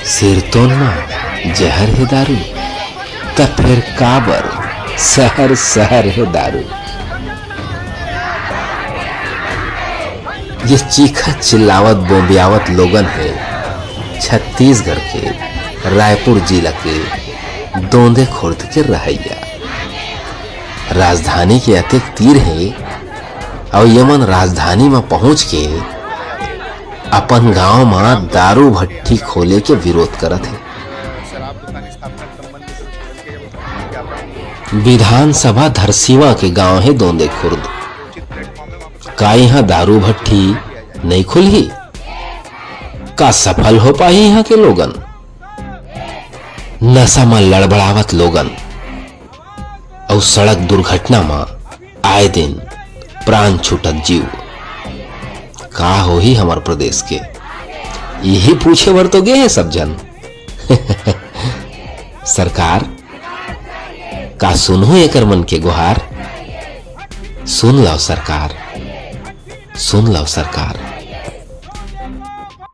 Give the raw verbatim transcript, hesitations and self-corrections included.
सिरतोन म जहर हे दारू, त फेर काबर शहर शहर हे दारू। ये चीखत चिल्लावत बोबियावत लोगन हे छत्तीसगढ़ के रायपुर जिला के दोंदे खुर्द के रहइया। राजधानी के अतेक तीर हे, अउ ये मन राजधानी म पहुंच के अपन गांव म दारू भट्ठी खोले के विरोध करत हे। विधानसभा धरसीवा के गांव हे दोंदे खुर्द। का इहां दारू भट्ठी नइ खुलही? का सफल हो पाही इहां के लोगन? नशा म लड़बड़ावत लोगन अउ सड़क दुर्घटना म आए दिन प्राण छूटत जीव। का होही हमर प्रदेश के? इही पूछे बर तो गे हे सब झन। सरकार, का सुनहू एकर मन के गुहार? सुन लव सरकार, सुन लव सरकार।